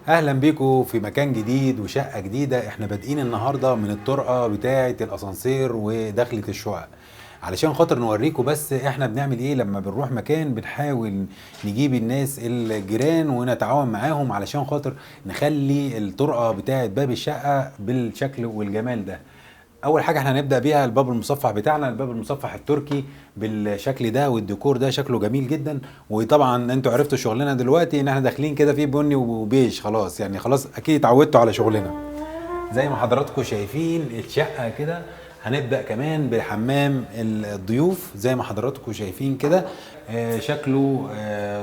اهلا بيكم في مكان جديد وشقه جديدة. احنا بادئين النهارده من الطرقه بتاعه الاسانسير ودخله الشقق علشان خاطر نوريكم بس احنا بنعمل ايه لما بنروح مكان. بنحاول نجيب الناس الجيران ونتعاون معاهم علشان خاطر نخلي الطرقه بتاعه باب الشقة بالشكل والجمال ده. اول حاجة احنا هنبدا بيها الباب المصفح بتاعنا، الباب المصفح التركي بالشكل ده والديكور ده شكله جميل جدا. وطبعا انتوا عرفتوا شغلنا دلوقتي ان احنا داخلين كده في بني وبيج، خلاص يعني خلاص اكيد اتعودتوا على شغلنا. زي ما حضراتكم شايفين الشقة كده. هنبدا كمان بحمام الضيوف زي ما حضراتكم شايفين كده، شكله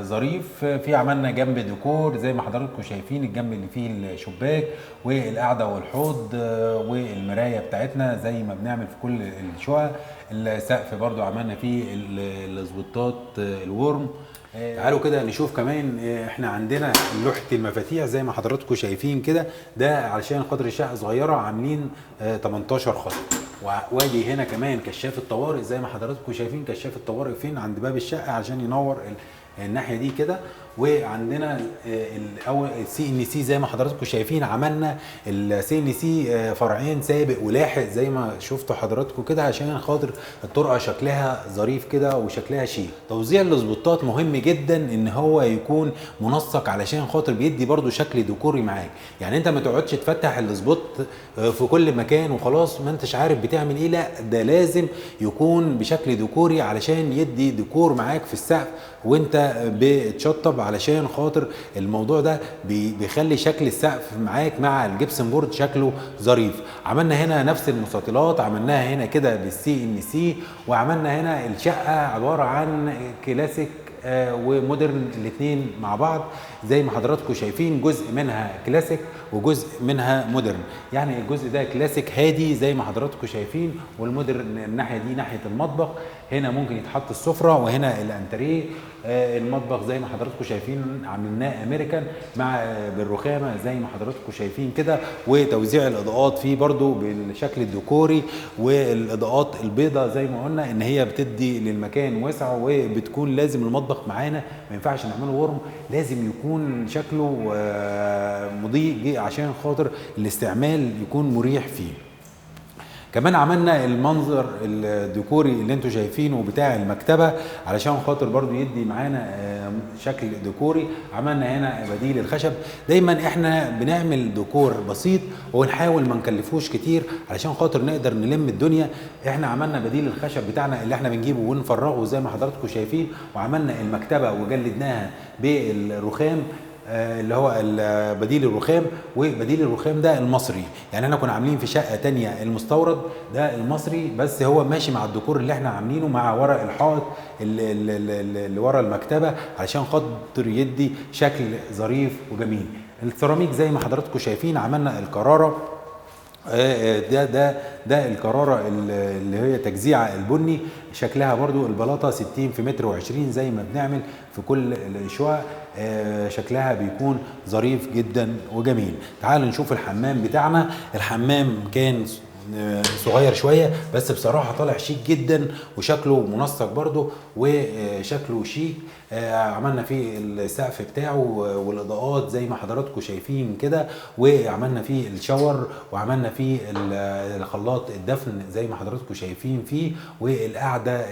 ظريف. في عملنا جنب ديكور زي ما حضراتكم شايفين، الجنب اللي فيه الشباك والقعده والحوض، والمرايه بتاعتنا زي ما بنعمل في كل الشقق. السقف برضو عملنا فيه الاسبوتات، ال warm. تعالوا كده نشوف كمان، احنا عندنا لوحة المفاتيح زي ما حضراتكم شايفين كده، ده علشان خاطر الشقة صغيرة عاملين 18 خط. وادي هنا كمان كشاف الطوارئ زي ما حضراتكم شايفين، كشاف الطوارئ فين؟ عند باب الشقة عشان ينور الناحية دي كده. وعندنا الاول ال CNC زي ما حضراتكم شايفين، عملنا ال CNC فرعين سابق ولاحق زي ما شفتوا حضراتكم كده عشان خاطر الطرقه شكلها ظريف كده وشكلها شيك. توزيع الاسبوتات مهم جدا ان هو يكون منسق علشان خاطر بيدي برده شكل ديكوري معاك. يعني انت ما تقعدش تفتح ال spot في كل مكان وخلاص ما انتش عارف بتعمل ايه، لا ده لازم يكون بشكل ديكوري علشان يدي ديكور معاك في السقف وانت بتشطب، علشان خاطر الموضوع ده بيخلي شكل السقف معاك مع ال gypsum board شكله ظريف. عملنا هنا نفس المستطيلات، عملناها هنا كده بال CNC، وعملنا هنا الشقة عبارة عن كلاسيك و modern الاثنين مع بعض زي ما حضراتكم شايفين، جزء منها كلاسيك وجزء منها modern. يعني الجزء ده كلاسيك هادي زي ما حضراتكم شايفين، وال modern الناحية دي ناحية المطبخ، هنا ممكن يتحط السفرة وهنا الانتريه. المطبخ زي ما حضراتكم شايفين عملناه امريكان مع بالرخامه زي ما حضراتكم شايفين كده، وتوزيع الاضاءات فيه برضو بالشكل الديكوري، والاضاءات البيضاء زي ما قلنا ان هي بتدي للمكان وسع، وبتكون لازم المطبخ معانا ما ينفعش نعمله warm، لازم يكون شكله مضيء عشان خاطر الاستعمال يكون مريح فيه. كمان عملنا المنظر الديكوري اللي انتوا شايفينه بتاع المكتبة علشان خاطر برضو يدي معانا شكل ديكوري. عملنا هنا بديل الخشب. دايما احنا بنعمل ديكور بسيط ونحاول ما نكلفوش كتير علشان خاطر نقدر نلم الدنيا. احنا عملنا بديل الخشب بتاعنا اللي احنا بنجيبه ونفرغه زي ما حضراتكم شايفين، وعملنا المكتبة وجلدناها بالرخام، اللي هو بديل الرخام. وبديل الرخام ده المصري، يعني احنا كنا عاملين في شقة تانية المستورد ده المصري، بس هو ماشي مع الديكور اللي احنا عاملينه مع ورق الحائط اللي ورا المكتبة علشان خاطر يدي شكل ظريف وجميل. السيراميك زي ما حضراتكم شايفين عملنا الكرارة، ده الكرارة اللي هي تجزيعة البني، شكلها برضو البلاطة 60 في متر وعشرين زي ما بنعمل في كل الشقق، شكلها بيكون ظريف جدا وجميل. تعالوا نشوف الحمام بتاعنا. الحمام كان صغير شوية بس بصراحة طالع شيك جدا وشكله منسق برضو وشكله شيك. عملنا فيه السقف بتاعه والإضاءات زي ما حضراتكم شايفين كده، وعملنا فيه الشاور، وعملنا فيه الخلاط الدفن زي ما حضراتكم شايفين فيه، والقعدة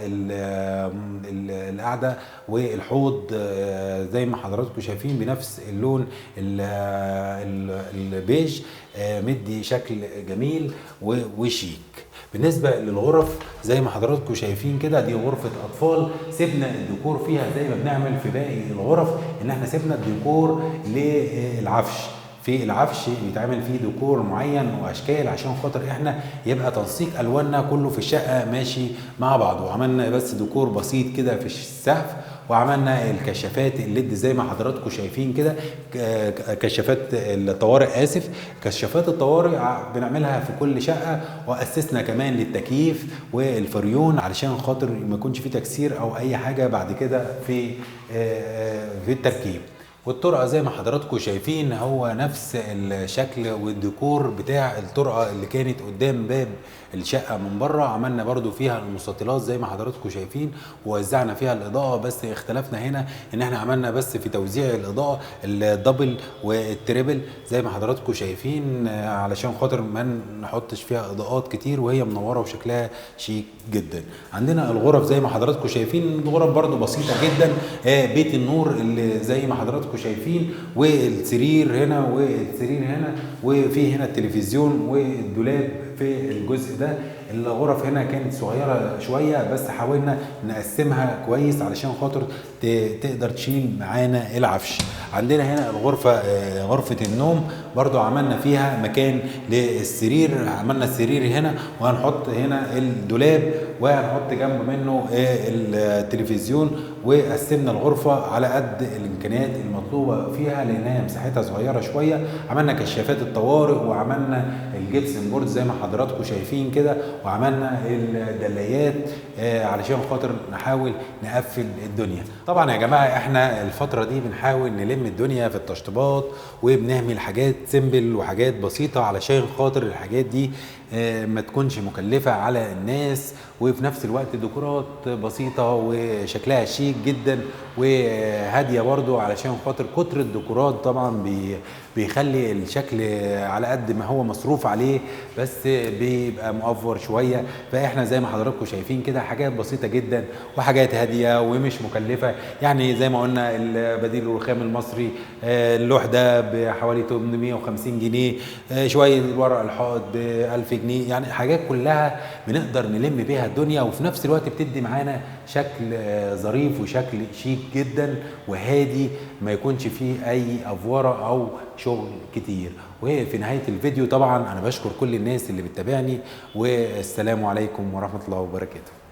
القعدة والحوض، زي ما حضراتكم شايفين بنفس اللون البيج، مدي شكل جميل وشيك. بالنسبة للغرف زي ما حضراتكم شايفين كده، دي غرفة أطفال، سيبنا الديكور فيها زي ما بنعمل في باقي الغرف، إن احنا سيبنا الديكور للعفش. في العفش بيتعمل فيه ديكور معين وأشكال عشان خاطر احنا يبقى تنسيق ألواننا كله في الشقة ماشي مع بعض. وعملنا بس ديكور بسيط كده في السقف، وعملنا الكشافات ال LED زي ما حضراتكم شايفين كده، كشافات الطوارئ، آسف، كشافات الطوارئ بنعملها في كل شقة. وأسسنا كمان للتكييف والفريون علشان خاطر ما يكونش فيه تكسير أو أي حاجة بعد كده في التركيب. والطرقة زي ما حضراتكم شايفين هو نفس الشكل والديكور بتاع الطرقة اللي كانت قدام باب الشقة من بره. عملنا برضو فيها المستطيلات زي ما حضراتكم شايفين، ووزعنا فيها الإضاءة، بس اختلفنا هنا ان احنا عملنا بس في توزيع الإضاءة ال double وال triple زي ما حضراتكم شايفين، علشان خاطر ما نحطش فيها إضاءات كتير، وهي منورة وشكلها شيك جدا. عندنا الغرف زي ما حضراتكم شايفين، الغرف برضو بسيطة جدا، بيت النور اللي زي ما حضراتكم شايفين، والسرير هنا والسرير هنا، وفي هنا التلفزيون والدولاب في الجزء ده. الغرف هنا كانت صغيرة شوية، بس حاولنا نقسمها كويس علشان خاطر تقدر تشيل معانا العفش. عندنا هنا الغرفة، غرفة النوم برضو عملنا فيها مكان للسرير، عملنا السرير هنا، وهنحط هنا الدولاب، وهنحط جنب منه التلفزيون، وقسمنا الغرفة على قد الإمكانيات المطلوبة فيها لأنها مساحتها صغيرة شوية. عملنا كشافات الطوارئ، وعملنا ال gypsum board زي ما حضراتكم شايفين كده، وعملنا الدلايات علشان خاطر نحاول نقفل الدنيا. طبعا يا جماعة احنا الفترة دي بنحاول نلم الدنيا في التشطيبات، وبنعمل حاجات simple وحاجات بسيطة علشان خاطر الحاجات دي ما تكونش مكلفة على الناس، وفي نفس الوقت ديكورات بسيطة وشكلها شيك جدا وهادية برضو، علشان خاطر كتر الديكورات طبعا بيخلي الشكل على قد ما هو مصروف عليه بس بيبقى مؤفر شوية. فاحنا زي ما حضراتكم شايفين كده حاجات بسيطة جدا وحاجات هادية ومش مكلفة، يعني زي ما قلنا البديل الرخام المصري اللوح ده بحوالي 850 جنيه، شوية الورق الحائط ب 1000 جنيه، يعني حاجات كلها بنقدر نلم بيها الدنيا، وفي نفس الوقت بتدي معانا شكل ظريف وشكل شيك جدا وهادي، ما يكونش فيه اي افوره او شغل كتير. وفي نهاية الفيديو طبعا انا بشكر كل الناس اللي بتتابعني، والسلام عليكم ورحمة الله وبركاته.